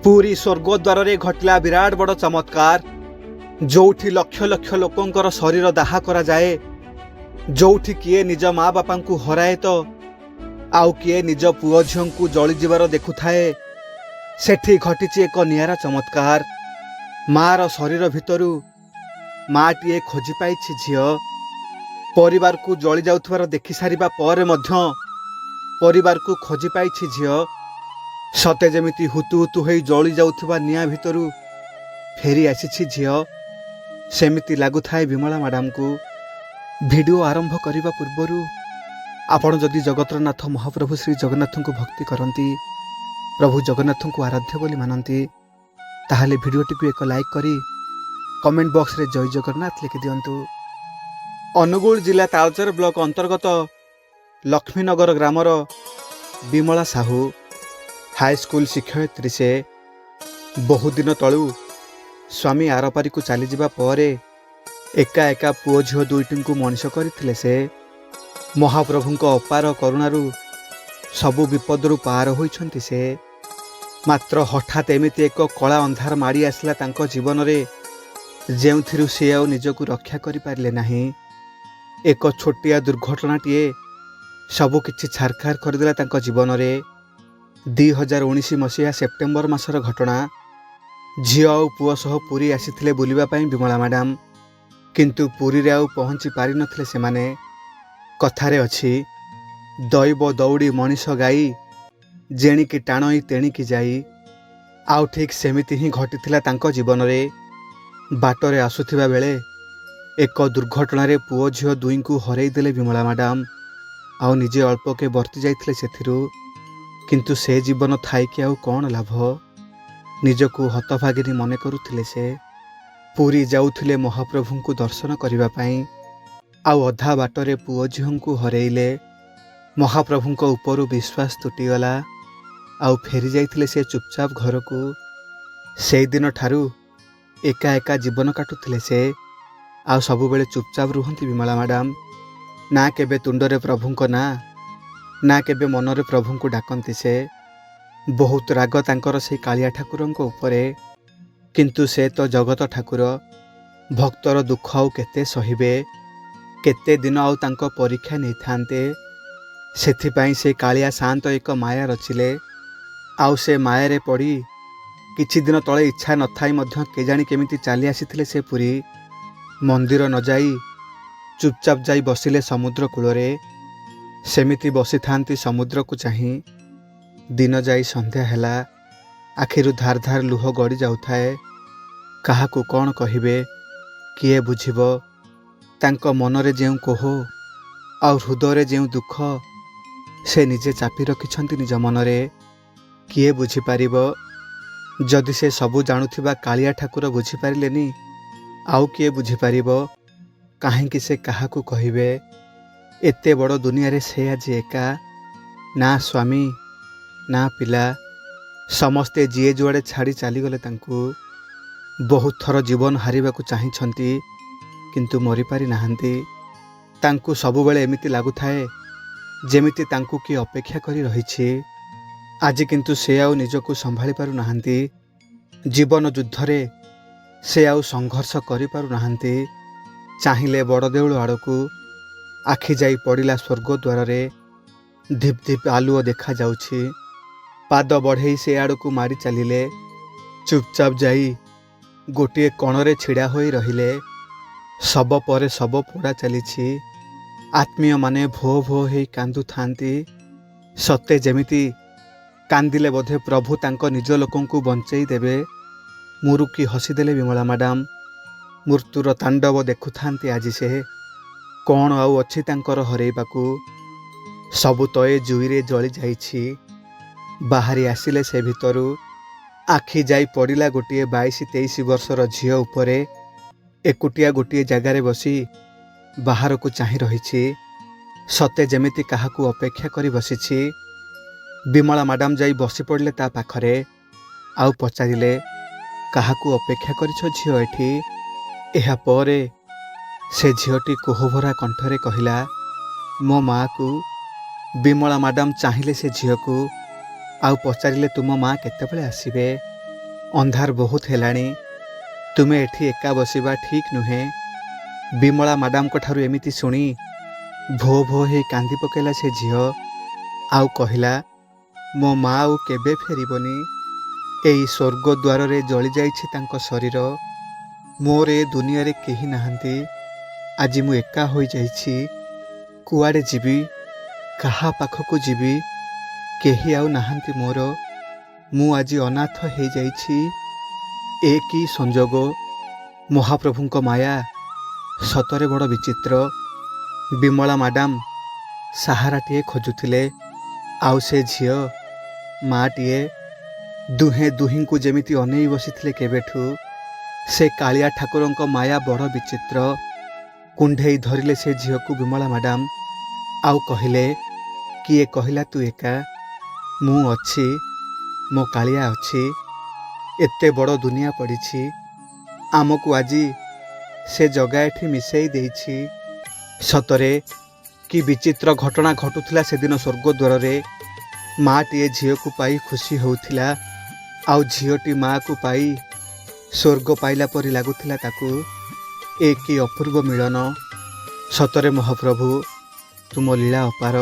ପୁରୀ ସ୍ୱର୍ଗଦ୍ୱାରରେ ଘଟିଲା ବିରାଟ ବଡ଼ ଚମତ୍କାର। ଯୋଉଠି ଲକ୍ଷ ଲକ୍ଷ ଲୋକଙ୍କର ଶରୀର ଦାହ କରାଯାଏ, ଯୋଉଠି କିଏ ନିଜ ମା ବାପାଙ୍କୁ ହରାଏ ତ ଆଉ କିଏ ନିଜ ପୁଅ ଝିଅଙ୍କୁ ଜଳିଯିବାର ଦେଖୁଥାଏ, ସେଠି ଘଟିଛି ଏକ ନିଆରା ଚମତ୍କାର। ମାର ଶରୀର ଭିତରୁ ମାଟିଏ ଖୋଜି ପାଇଛି ଝିଅ। ପରିବାରକୁ ଜଳି ଯାଉଥିବାର ଦେଖି ସାରିବା ପରେ ମଧ୍ୟ ପରିବାରକୁ ଖୋଜି ପାଇଛି ଝିଅ। ସତେ ଯେମିତି ହୁତୁ ହୁତୁ ହୋଇ ଜଳି ଯାଉଥିବା ନିଆଁ ଭିତରୁ ଫେରି ଆସିଛି ଝିଅ, ସେମିତି ଲାଗୁଥାଏ ବିମଳା ମ୍ୟାଡ଼ାମକୁ। ଭିଡ଼ିଓ ଆରମ୍ଭ କରିବା ପୂର୍ବରୁ ଆପଣ ଯଦି ଜଗତର ନାଥ ମହାପ୍ରଭୁ ଶ୍ରୀ ଜଗନ୍ନାଥଙ୍କୁ ଭକ୍ତି କରନ୍ତି, ପ୍ରଭୁ ଜଗନ୍ନାଥଙ୍କୁ ଆରାଧ୍ୟ ବୋଲି ମାନନ୍ତି, ତାହେଲେ ଭିଡ଼ିଓଟିକୁ ଏକ ଲାଇକ୍ କରି କମେଣ୍ଟ ବକ୍ସରେ ଜୟ ଜଗନ୍ନାଥ ଲେଖିଦିଅନ୍ତୁ। ଅନୁଗୁଳ ଜିଲ୍ଲା ତାଳଚେର ବ୍ଲକ ଅନ୍ତର୍ଗତ ଲକ୍ଷ୍ମୀନଗର ଗ୍ରାମର ବିମଳା ସାହୁ, ହାଇସ୍କୁଲ ଶିକ୍ଷୟିତ୍ରୀ ସେ। ବହୁଦିନ ତଳୁ ସ୍ୱାମୀ ଆରପାରିକୁ ଚାଲିଯିବା ପରେ ଏକା ଏକା ପୁଅ ଝିଅ ଦୁଇଟିଙ୍କୁ ମଣିଷ କରିଥିଲେ ସେ। ମହାପ୍ରଭୁଙ୍କ ଅପାର କରୁଣାରୁ ସବୁ ବିପଦରୁ ପାର ହୋଇଛନ୍ତି ସେ। ମାତ୍ର ହଠାତ୍ ଏମିତି ଏକ କଳା ଅନ୍ଧାର ମାଡ଼ି ଆସିଲା ତାଙ୍କ ଜୀବନରେ, ଯେଉଁଥିରୁ ସେ ଆଉ ନିଜକୁ ରକ୍ଷା କରିପାରିଲେ ନାହିଁ। ଏକ ଛୋଟିଆ ଦୁର୍ଘଟଣାଟିଏ ସବୁ କିଛି ଛାରଖାର କରିଦେଲା ତାଙ୍କ ଜୀବନରେ। 2019 ମସିହା ସେପ୍ଟେମ୍ବର ମାସର ଘଟଣା। ଝିଅ ଆଉ ପୁଅ ସହ ପୁରୀ ଆସିଥିଲେ ବୁଲିବା ପାଇଁ ବିମଳା ମ୍ୟାଡ଼ାମ। କିନ୍ତୁ ପୁରୀରେ ଆଉ ପହଞ୍ଚି ପାରିନଥିଲେ ସେମାନେ। କଥାରେ ଅଛି, ଦୈବ ଦଉଡ଼ି ମଣିଷ ଗାଇ, ଯେଣିକି ଟାଣଇ ତେଣିକି ଯାଇ। ଆଉ ଠିକ୍ ସେମିତି ହିଁ ଘଟିଥିଲା ତାଙ୍କ ଜୀବନରେ। ବାଟରେ ଆସୁଥିବା ବେଳେ ଏକ ଦୁର୍ଘଟଣାରେ ପୁଅ ଝିଅ ଦୁଇଙ୍କୁ ହରେଇ ଦେଲେ ବିମଳା ମ୍ୟାଡ଼ାମ, ଆଉ ନିଜେ ଅଳ୍ପକେ ବର୍ତ୍ତି ଯାଇଥିଲେ ସେଥିରୁ। କିନ୍ତୁ ସେ ଜୀବନ ଥାଇକି ଆଉ କ'ଣ ଲାଭ? ନିଜକୁ ହତଭାଗିନୀ ମନେ କରୁଥିଲେ ସେ। ପୁରୀ ଯାଉଥିଲେ ମହାପ୍ରଭୁଙ୍କୁ ଦର୍ଶନ କରିବା ପାଇଁ, ଆଉ ଅଧା ବାଟରେ ପୁଅ ଝିଅଙ୍କୁ ହରେଇଲେ। ମହାପ୍ରଭୁଙ୍କ ଉପରୁ ବିଶ୍ୱାସ ତୁଟିଗଲା, ଆଉ ଫେରି ଯାଇଥିଲେ ସେ ଚୁପଚାପ ଘରକୁ। ସେଇଦିନ ଠାରୁ ଏକା ଏକା ଜୀବନ କାଟୁଥିଲେ ସେ, ଆଉ ସବୁବେଳେ ଚୁପଚାପ ରୁହନ୍ତି ବିମଳା ମ୍ୟାଡ଼ାମ। ନା କେବେ ତୁଣ୍ଡରେ ପ୍ରଭୁଙ୍କ ନାଁ, ନା କେବେ ମନରେ ପ୍ରଭୁଙ୍କୁ ଡାକନ୍ତି ସେ। ବହୁତ ରାଗ ତାଙ୍କର ସେଇ କାଳିଆ ଠାକୁରଙ୍କ ଉପରେ। କିନ୍ତୁ ସେ ତ ଜଗତ ଠାକୁର, ଭକ୍ତର ଦୁଃଖ ଆଉ କେତେ ସହିବେ? କେତେ ଦିନ ଆଉ ତାଙ୍କ ପରୀକ୍ଷା ନେଇଥାନ୍ତେ? ସେଥିପାଇଁ ସେ କାଳିଆ ସାଆନ୍ତ ଏକ ମାୟା ରଚିଲେ, ଆଉ ସେ ମାୟାରେ ପଡ଼ି କିଛି ଦିନ ତଳେ ଇଚ୍ଛା ନଥାଇ ମଧ୍ୟ କେଜାଣି କେମିତି ଚାଲି ଆସିଥିଲେ ସେ ପୁରୀ। ମନ୍ଦିର ନ ଯାଇ ଚୁପଚାପ ଯାଇ ବସିଲେ ସମୁଦ୍ର କୂଳରେ। ସେମିତି ବସିଥାନ୍ତି ସମୁଦ୍ରକୁ ଚାହିଁ। ଦିନ ଯାଇ ସନ୍ଧ୍ୟା ହେଲା। ଆଖିରୁ ଧାର ଧାର ଲୁହ ଗଡ଼ି ଯାଉଥାଏ। କାହାକୁ କ'ଣ କହିବେ? କିଏ ବୁଝିବ ତାଙ୍କ ମନରେ ଯେଉଁ କୋହ ଆଉ ହୃଦୟରେ ଯେଉଁ ଦୁଃଖ ସେ ନିଜେ ଚାପି ରଖିଛନ୍ତି ନିଜ ମନରେ? କିଏ ବୁଝିପାରିବ? ଯଦି ସେ ସବୁ ଜାଣୁଥିବା କାଳିଆ ଠାକୁର ବୁଝିପାରିଲେନି, ଆଉ କିଏ ବୁଝିପାରିବ? କାହିଁକି ସେ କାହାକୁ କହିବେ? ଏତେ ବଡ଼ ଦୁନିଆରେ ସେ ଆଜି ଏକା। ନା ସ୍ୱାମୀ, ନା ପିଲା। ସମସ୍ତେ ଯିଏ ଯୁଆଡ଼େ ଛାଡ଼ି ଚାଲିଗଲେ ତାଙ୍କୁ। ବହୁତ ଥର ଜୀବନ ହାରିବାକୁ ଚାହିଁଛନ୍ତି, କିନ୍ତୁ ମରିପାରି ନାହାନ୍ତି। ତାଙ୍କୁ ସବୁବେଳେ ଏମିତି ଲାଗୁଥାଏ, ଯେମିତି ତାଙ୍କୁ କିଏ ଅପେକ୍ଷା କରି ରହିଛି। ଆଜି କିନ୍ତୁ ସେ ଆଉ ନିଜକୁ ସମ୍ଭାଳି ପାରୁନାହାନ୍ତି। ଜୀବନ ଯୁଦ୍ଧରେ ସେ ଆଉ ସଂଘର୍ଷ କରିପାରୁନାହାନ୍ତି। ଚାହିଁଲେ ବଡ଼ ଦେଉଳ ଆଡ଼କୁ। ଆଖି ଯାଇ ପଡ଼ିଲା ସ୍ୱର୍ଗଦ୍ୱାରରେ। ଧିପ୍ ଧିପ୍ ଆଲୁଅ ଦେଖାଯାଉଛି। ପାଦ ବଢ଼େଇ ସେ ଆଡ଼କୁ ମାଡ଼ି ଚାଲିଲେ। ଚୁପଚାପ ଯାଇ ଗୋଟିଏ କଣରେ ଛିଡ଼ା ହୋଇ ରହିଲେ। ଶବ ପରେ ଶବ ପୋଡ଼ା ଚାଲିଛି। ଆତ୍ମୀୟମାନେ ଭୋ ଭୋ ହେଇ କାନ୍ଦୁଥାନ୍ତି। ସତେ ଯେମିତି କାନ୍ଦିଲେ ବୋଧେ ପ୍ରଭୁ ତାଙ୍କ ନିଜ ଲୋକଙ୍କୁ ବଞ୍ଚେଇ ଦେବେ। ମୁରୁକି ହସିଦେଲେ ବିମଳା ମ୍ୟାଡ଼ାମ। ମୃତ୍ୟୁର ତାଣ୍ଡବ ଦେଖୁଥାନ୍ତି ଆଜି ସେ। କ'ଣ ଆଉ ଅଛି ତାଙ୍କର ହରେଇବାକୁ? ସବୁ ତ ଏ ଜୁଇରେ ଜଳି ଯାଇଛି। ବାହାରି ଆସିଲେ ସେ ଭିତରୁ। ଆଖି ଯାଇ ପଡ଼ିଲା ଗୋଟିଏ 22-23 ବର୍ଷର ଝିଅ ଉପରେ। ଏକୁଟିଆ ଗୋଟିଏ ଜାଗାରେ ବସି ବାହାରକୁ ଚାହିଁ ରହିଛି, ସତେ ଯେମିତି କାହାକୁ ଅପେକ୍ଷା କରି ବସିଛି। ବିମଳା ମ୍ୟାଡ଼ାମ ଯାଇ ବସି ପଡ଼ିଲେ ତା ପାଖରେ, ଆଉ ପଚାରିଲେ, "କାହାକୁ ଅପେକ୍ଷା କରିଛ ଝିଅ ଏଠି?" ଏହା ପରେ ସେ ଝିଅଟି କୋହଭରା କଣ୍ଠରେ କହିଲା, "ମୋ ମାଆକୁ।" ବିମଳା ମ୍ୟାଡ଼ାମ ଚାହିଁଲେ ସେ ଝିଅକୁ, ଆଉ ପଚାରିଲେ, "ତୁମ ମା କେତେବେଳେ ଆସିବେ?" ଅନ୍ଧାର ବହୁତ ହେଲାଣି, ତୁମେ ଏଠି ଏକା ବସିବା ଠିକ୍ ନୁହେଁ। ବିମଳା ମାଡାମଙ୍କ ଠାରୁ ଏମିତି ଶୁଣି ଭୋ ଭୋ ହେଇ କାନ୍ଦି ପକାଇଲା ସେ ଝିଅ ଆଉ କହିଲା, ମୋ ମା ଆଉ କେବେ ଫେରିବନି। ଏଇ ସ୍ୱର୍ଗ ଦ୍ୱାରରେ ଜଳିଯାଇଛି ତାଙ୍କ ଶରୀର। ମୋର ଏ ଦୁନିଆରେ କେହି ନାହାନ୍ତି। ଆଜି ମୁଁ ଏକା ହୋଇଯାଇଛି। କୁଆଡ଼େ ଯିବି? କାହା ପାଖକୁ ଯିବି? କେହି ଆଉ ନାହାନ୍ତି ମୋର। ମୁଁ ଆଜି ଅନାଥ ହେଇଯାଇଛି। ଏ କି ସଂଯୋଗ! ମହାପ୍ରଭୁଙ୍କ ମାୟା ସତରେ ବଡ଼ ବିଚିତ୍ର। ବିମଳା ମାଡାମ ସାହାରାଟିଏ ଖୋଜୁଥିଲେ, ଆଉ ସେ ଝିଅ ମାଟିଏ। ଦୁହେଁ ଦୁହିଁଙ୍କୁ ଯେମିତି ଅନେଇ ବସିଥିଲେ କେବେଠୁ। ସେ କାଳିଆ ଠାକୁରଙ୍କ ମାୟା ବଡ଼ ବିଚିତ୍ର। କୁଣ୍ଢେଇ ଧରିଲେ ସେ ଝିଅକୁ ବିମଳା ମାଡାମ ଆଉ କହିଲେ, କିଏ କହିଲା ତୁ ଏକା? ମୁଁ ଅଛି, ମୋ କାଳିଆ ଅଛି। ଏତେ ବଡ଼ ଦୁନିଆ ପଡ଼ିଛି, ଆମକୁ ଆଜି ସେ ଜଗା ଏଠି ମିଶେଇ ଦେଇଛି। ସତରେ କି ବିଚିତ୍ର ଘଟଣା ଘଟୁଥିଲା ସେଦିନ ସ୍ୱର୍ଗଦ୍ୱାରରେ। ମାଟିଏ ଝିଅକୁ ପାଇ ଖୁସି ହେଉଥିଲା, ଆଉ ଝିଅଟି ମାଆକୁ ପାଇ ସ୍ୱର୍ଗ ପାଇଲା ପରି ଲାଗୁଥିଲା ତାକୁ। ଏ କି ଅପୂର୍ବ ମିଳନ! ସତରେ ମହାପ୍ରଭୁ, ତୁମ ଲୀଳା ଅପାର।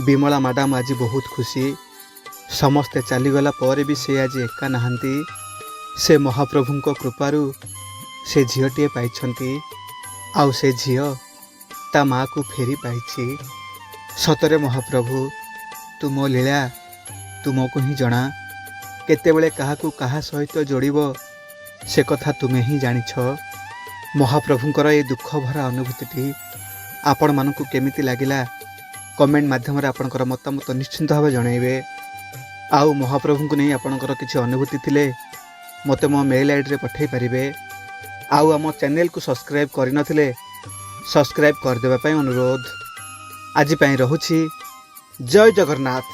ବିମଳା ମାଡାମ ଆଜି ବହୁତ ଖୁସି। ସମସ୍ତେ ଚାଲିଗଲା ପରେ ବି ସେ ଆଜି ଏକା ନାହାନ୍ତି। ସେ ମହାପ୍ରଭୁଙ୍କ କୃପାରୁ ସେ ଝିଅଟିଏ ପାଇଛନ୍ତି, ଆଉ ସେ ଝିଅ ତା ମାଆକୁ ଫେରି ପାଇଛି। ସତରେ ମହାପ୍ରଭୁ, ତୁମ ଲୀଳା ତୁମକୁ ହିଁ ଜଣା। କେତେବେଳେ କାହାକୁ କାହା ସହିତ ଯୋଡ଼ିବ, ସେ କଥା ତୁମେ ହିଁ ଜାଣିଛ। ମହାପ୍ରଭୁଙ୍କର ଏ ଦୁଃଖ ଭରା ଅନୁଭୂତିଟି ଆପଣମାନଙ୍କୁ କେମିତି ଲାଗିଲା, କମେଣ୍ଟ ମାଧ୍ୟମରେ ଆପଣଙ୍କର ମତାମତ ନିଶ୍ଚିନ୍ତ ଭାବେ ଜଣାଇବେ। ଆଉ ମହାପ୍ରଭୁଙ୍କୁ ନେଇ ଆପଣଙ୍କର କିଛି ଅନୁଭୂତି ଥିଲେ ମୋତେ ମୋ ମେଲ୍ ଆଇଡ଼ିରେ ପଠାଇ ପାରିବେ। ଆଉ ଆମ ଚ୍ୟାନେଲକୁ ସବସ୍କ୍ରାଇବ୍ କରିନଥିଲେ ସବସ୍କ୍ରାଇବ୍ କରିଦେବା ପାଇଁ ଅନୁରୋଧ। ଆଜି ପାଇଁ ରହୁଛି। ଜୟ ଜଗନ୍ନାଥ।